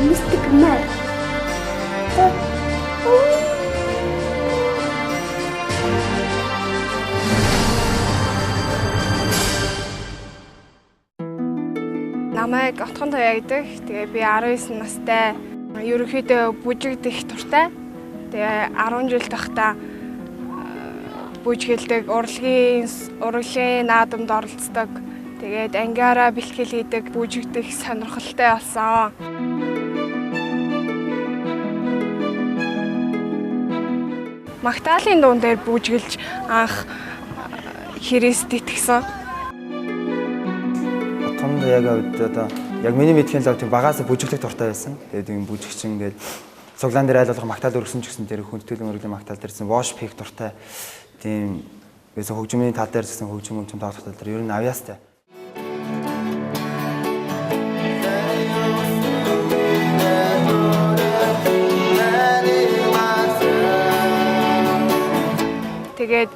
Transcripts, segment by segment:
Mystic Man. Намайг Отгон Туяа гэдэг. Тэгээ би 19 настай. Ерөнхийдөө бүжигдэх дуртай. Тэгээ 10 жил тахта бүжгэлдэг, урлагийн наадамд оролцдог. Тэгээд ангиараа бэлтгэл хийдэг, бүжигдэх сонирхолтой болсон. Магтаалын дуун дээр бүжгэлж анх Христ итгэсэн. Отгон Туяагийн хувьд одоо яг миний мэдхийн лав тийм багаас бүжиглэх дуртай байсан. Тэгээд юм бүжигчин ингээд цуглаан дээр айл болох магтаал өргөсөн ч гэсэн тэр хүндэтгэл мөрөглөлийн магтаал дээрсэн вош пик дуртай. Тийм байсан, хөгжмийн тал дээр гэсэн хөгжим тоглох тал дээр ер нь авьяастай. Тэгээд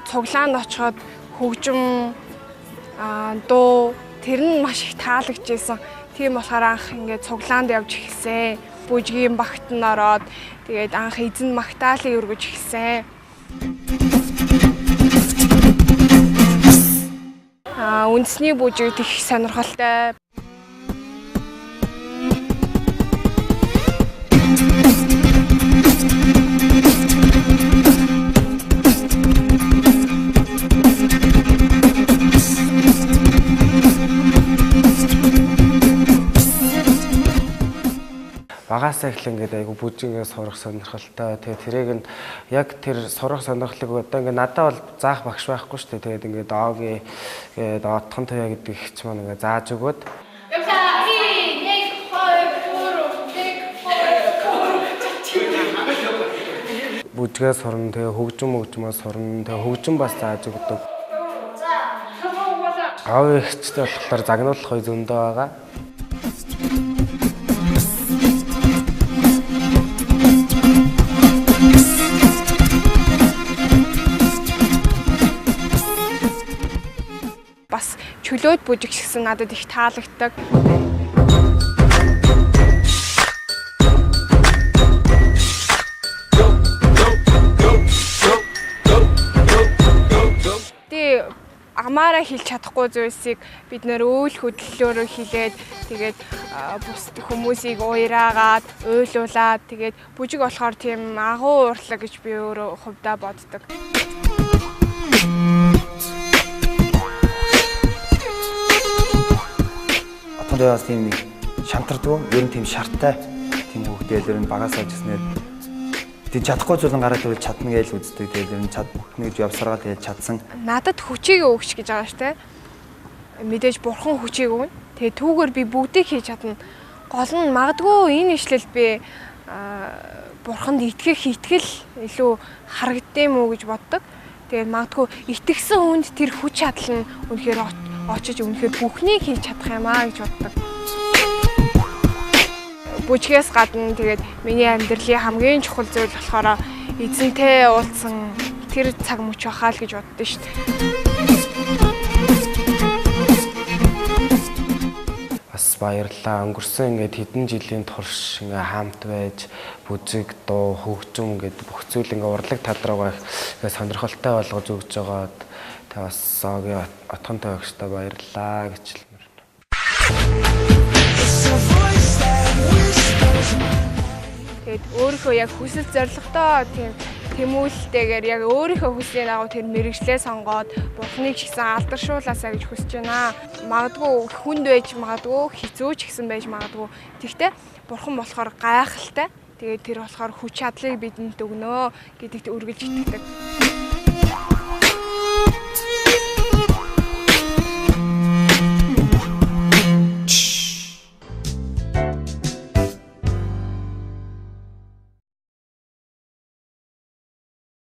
цуглаанд очиход хөгжим, дуу тэр нь маш их таалагдчихсан. Тийм болохоор анх ингээд цуглаанд явж эхэлсэн. Бүжгийн багт нь ороод тэгээд анх эзэн магтаалыг өргөж эхэлсэн. Үндэсний бүжиг их сонирхолтой. Багасаа эхлэн ингээд айгу бүжигээ сурах сонирхолтой. Тэгээ тэрийг нь яг тэр сурах сонирхлыг одоо ингээд надад бол заах багш байхгүй шүү дээ. Тэгээд ингээд Оогийн гээд Отгон Туяа гэдэг ихч маань ингээд зааж өгөөд. Бүжгээ сурна, тэгээ хөгжим сурна, тэгээ хөгжим бас зааж өгдөг. Аав ихчтэй болохоор загнуулах үе зөндөө байгаа. Бас чөлөөт бүжиг гэсэн надад их таалагддаг. Тэгээ амаараа хэлж чадахгүй зүйлсийг бид нэр өөл хөдлөлөөрөө хэлээд тэгээд бусад хүмүүсийг уяраагаад, уйлуулад тэгээд бүжиг болохоор тийм агуу урлаг гэж би өөрөө хувьдаа боддог. Отгон Туяа бас тийм нэг шантардгүй, ер нь тийм шарттай тийм хүүхдэл ер нь багасаа гэснээр тийм чадахгүй зүйл нь гараад ирвэл чадна гэж үздэг. Тэгээд ер нь чадна гэж явсараа тэгээд чадсан. Надад хүчийг өгч гэж байгаа штэ. Мэдээж бурхан хүчийг өгнө. Тэгээд түүгээр би бүгдийг хийж чадна. Гол нь магадгүй энэ ишлэл би бурханд итгэх итгэл илүү харагдсан юм уу гэж боддог. Тэгээд магадгүй итгэсэн хүнд тэр хүч чадал нь үнэхээр очиж үнэхээр бүхнийг хийж чадах юм аа гэж боддог. Бүжгээс гадна тэгээд миний амьдралын хамгийн чухал зүйл болохоор эзэнтэй уулзсан тэр цаг мөч байхаа л гэж боддоо шүү дээ. Бас баярлалаа. Өнгөрсөн ингээд хэдэн жилийн турш ингээд хамт байж бүжиг, дуу, хөгжим ингээд бүх зүйл ингээд урлаг тал руугаа их ингээд сонирхолтой болгож өгч байгаад тэгээ бас Оогийн Отгон Туяа багштай баярлалаа гэж хэлмээр. Тэгээд өөрийнхөө яг хүсэл зорилготой тийм тэмүүлэлтэйгээр яг өөрийнхөө хүслийн дагуу тэр мэргэжлээ сонгоод бурхныг ч гэсэн алдаршуулаасаа гэж хүсэж байна. Магадгүй хүнд байж магадгүй, хэцүү ч гэсэн байж магадгүй. Тэгэхдээ бурхан болохоор гайхалтай. Тэгээд тэр болохоор хүч чадлыг бидэнд өгнө гэдэгт үргэлж итгэдэг.